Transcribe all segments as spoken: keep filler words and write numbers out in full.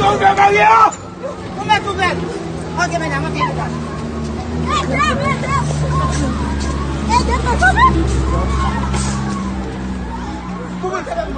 Ouvè baryè a! Nou mèt ouvè l. Ok, medam, ok, medam. Ede m, ede m! Ede m, ede m! Ouvè l, medam!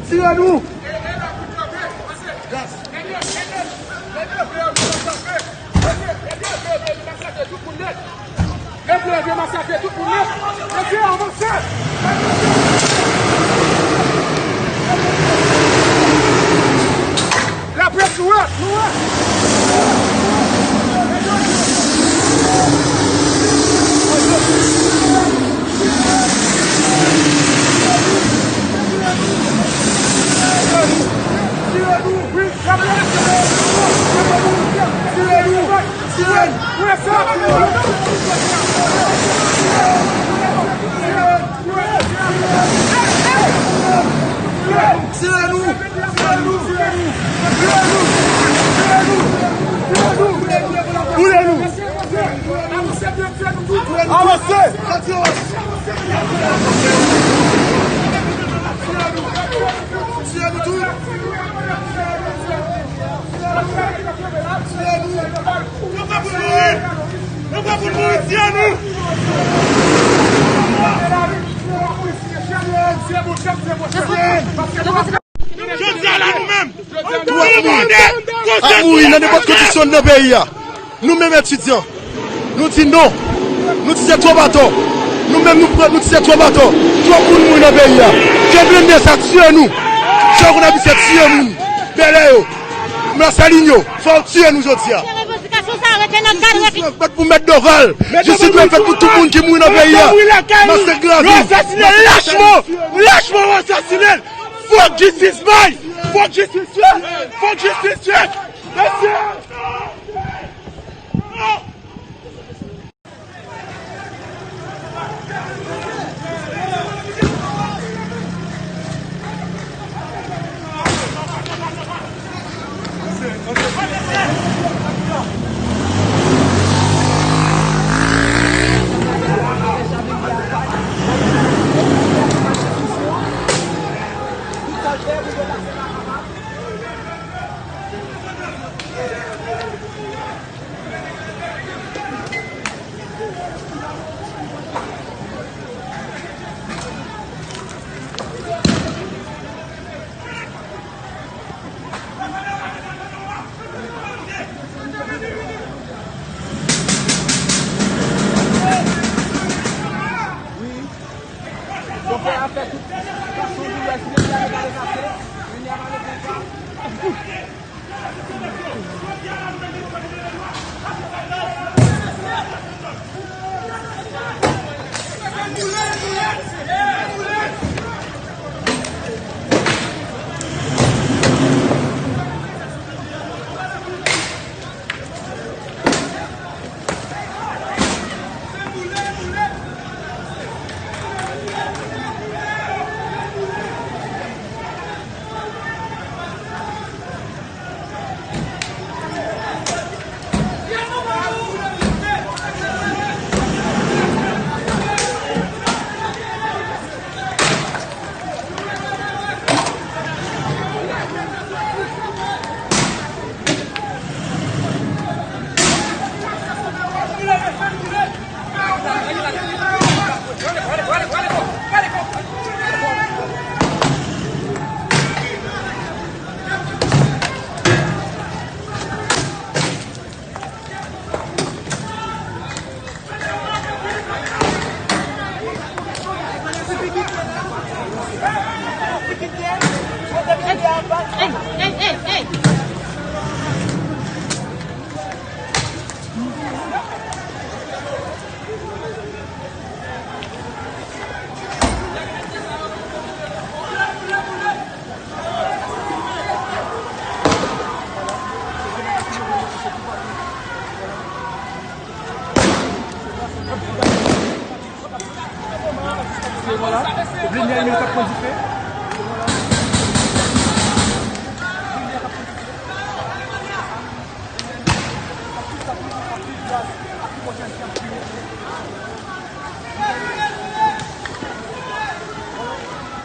Tire nou! Mesye, masakre tout moun nèt. Mesye, avanse! Laprès, nou wè, nou wè. Tire nou, wi, laprès, tire nou, tire nou. Avanse! Yo pa pou mouri! Yo pa pou mouri, tiye nou! Jodi a la nou menm, nou mande konsèy ap mouri nan nenpòt kondisyon nan peyi a. Nou menm etidyan, nou di non. Nou di se twòp atò. Nou menm nou pran, nou di se twòp atò. Twòp moun mouri nan peyi a. Ke blende sa tiye nou. Sa yo konn abitye tiye moun. Bèlè yo. Masalin yo. Fò yo tiye nou jodi a. Revandikasyon sa yo rete nan kad, rete. Jistis dwe fèt pou Mèt Doval. Jistis dwe fèt pou tout moun ki mouri nan peyi a. Masak Gravil. Yo asasinen lachman. Lachman yo asasinen. Fòk jistis bay. Fòk jistis fèt. Fòk jistis fèt. Mesye.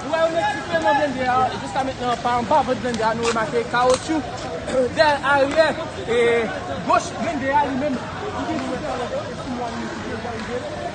Nou wè yon nèg siffle nan blende a, e jiska mentnan pa anba vant blende a, nou remake kawotchou dèyè aryè e goch blende a li menm. Li gen sou tè, sou mwa li menm, ki deja rive.